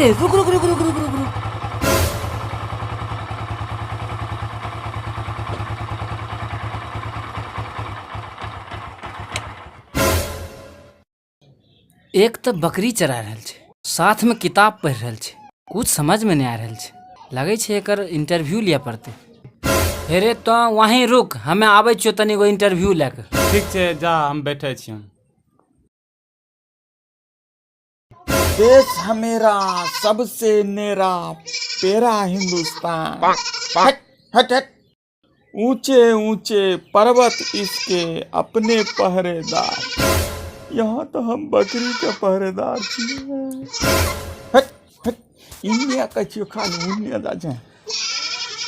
रे, रुक रुक रुक रुक रुक रुक रुक। एक तऽ बकरी चरा रहल छै, साथमे किताब पढ़ि रहल छै। कुछ समझमे नहि आ रहल छै। लगै छै एकर इंटरव्यू लिअ पड़तै। हे रे, तो वहीं रुक, हमे आबै छियौ तनी एगो इंटरव्यू लए कऽ। ठीक छै, जा, हम बैठे छियौ। देश हमेरा सबसे नेरा पेरा हिंदुस्तान, हट हट हट, ऊंचे ऊंचे पर्वत इसके अपने पहरेदार। यहाँ तो हम बकरी के पहरेदार छियै। हट हट, इन्ने कहै छियौ, खाली उन्ने जा छै।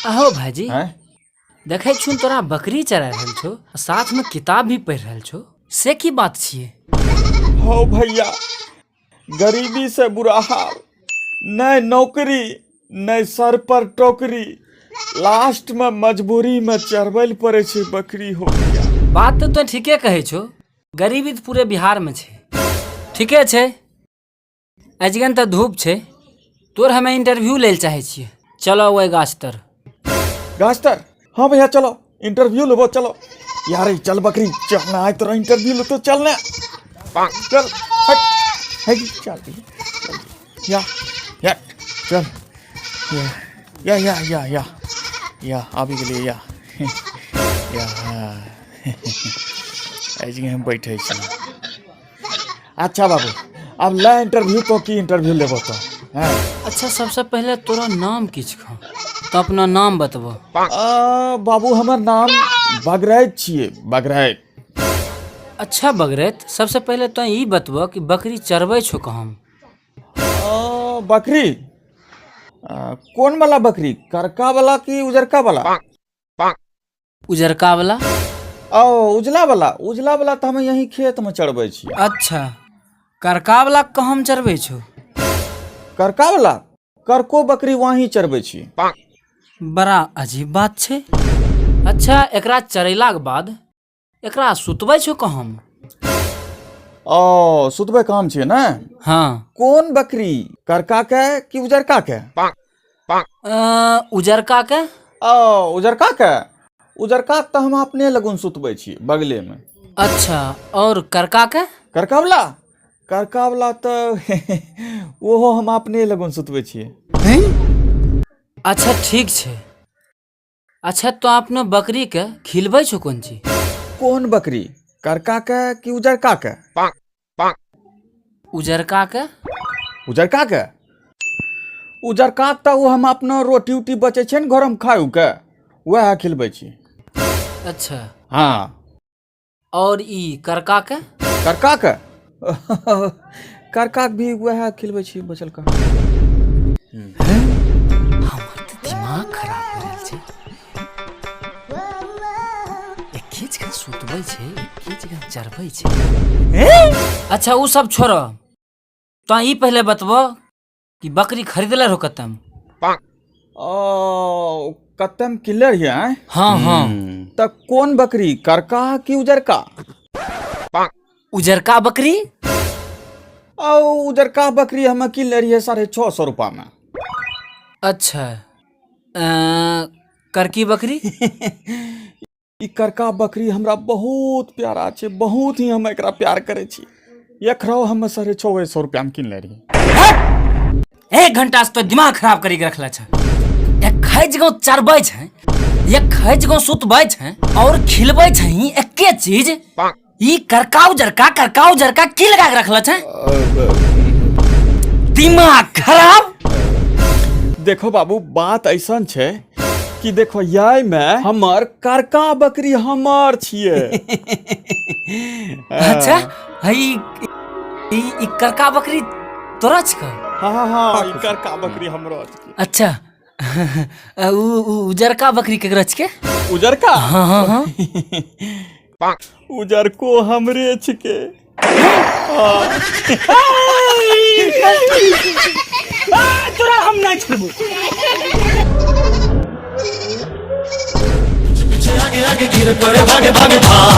अहो भाईजी। आँय? देखै छुन तोरा बकरी चरा रहल छौ, साथ में किताब भी पढ़ि रहल छौ, से की बात छियै? हो भैया, गरीबी से बुरा हाल, नहि नौकरी नहि सर पर टोकरी, लास्ट में मजबूरी में चरबै लए पड़ै छै बकरी हो भैया। बात तऽ तों ठीके कहै छौ, गरीबी तऽ पूरे बिहार में छै। ठीके छै, अजगन तऽ धूप छै, तोर हमे इंटरव्यू लै लए चाहै छियै। चलो ओहि गाछ तर। गाछ तर? हाँ भैया, चलो इंटरव्यू लेबो, चलो यार। ई चल बकरी, चल ना, आइ तोरा इंटरव्यू लेतो, चल ना, चल, हट हट, चल चल, या या, चल, या या या या या या, आबि गेलियै, या या, एहि हम बैठे छी। अच्छा बाबू, अब ले इंटरव्यू। तो की इंटरव्यू लेबो तो हैं? अच्छा, सबसे पहले तोरा नाम की छौ? तो अपना नाम बतबो। बाबू, हमर नाम बगराइत छियै, बगराइत। अच्छा बगरैत, सबसे पहले तो ई बतबो कि बकरी चरबै छौ कहाँ? बकरी? कोन वाला बकरी, करका वाला कि उजरका वाला? उजरका वाला। ओ उजला वाला, उजला वाला तऽ हम यही खेत में चरबै छी। अच्छा, करका वाला कहाँ चरबै छौ? करका वाला, करको बकरी वहीं चरबै छी। बड़ा अजीब बात छै। अच्छा, एकरा चरेलाके बाद एकरा सुतबै छौ कहाँ? ओ सुतबै काम छियै ने? हाँ। कोन बकरी, करका के कि उजरका के? उजरका के। ओ उजरका के, उजरका के तऽ हम अपने लगुन सुतबै छी बगले में। अच्छा, और करका के? करका वाला, करका वाला तऽ ओहो हम अपने लगुन सुतबै छियै। अच्छा ठीक छै। अच्छा, तो अपना बकरी के खिलबै छौ कोन चीज? कोन बकरी, करका के कि उजरका के? उजरका के। उजरका के, उजरका के तऽ ओ हम अपना रोटी उटी बचै छै ने घरमे खाय के, वएह खिलबै छी। अच्छा। हाँ। और ई करका के? करका के, करका के भी वएह खिलबै छी बचल का। हमर तऽ दिमाग खराब हो रहल छै। एके जगह सुतबै छै, एके जगह चरबै छै। अच्छा, ओ सब छोड़, तो ई पहले बतबो कि बकरी खरीदले रहो कतम? ओ कतम किल्लर हियै आँय? हाँ हाँ। तऽ कोन बकरी, करका कि उजरका? उजरका बकरी। ओ उजरका बकरी हम किनले रहियै 650 रुपा में। अच्छा, करकी बकरी? ई करका बकरी हमरा बहुत प्यारा छै, बहुत ही हम एकरा प्यार करै छी। एकरो हम 650 रुपया में किनले रहियै। एक घंटा से तो दिमाग खराब करी के रखले छै। एक खैच गाँव चरबै छै, एक खैच गाँव सुतबै छै और खिलबै छै एके चीज। ई करका उजरका, करका उजरका की लगा के रखले छै? दिमाग खराब। देखो बाबू, बात ऐसन छै कि देखो, यही में हमर करका बकरी हमर छियै। अच्छा, हई ई ई करका बकरी तोरा छिको? हाँ हाँ हाँ, ई करका बकरी हमरो छिकै। अच्छा, उ उ उजरका बकरी केकरो छिकै? उजरका? हाँ हाँ हाँ। उजरको हमरे छिकै। तोरा हम नहीं छोड़बो। आगे आगे गिर पड़े भागे भागे भाग।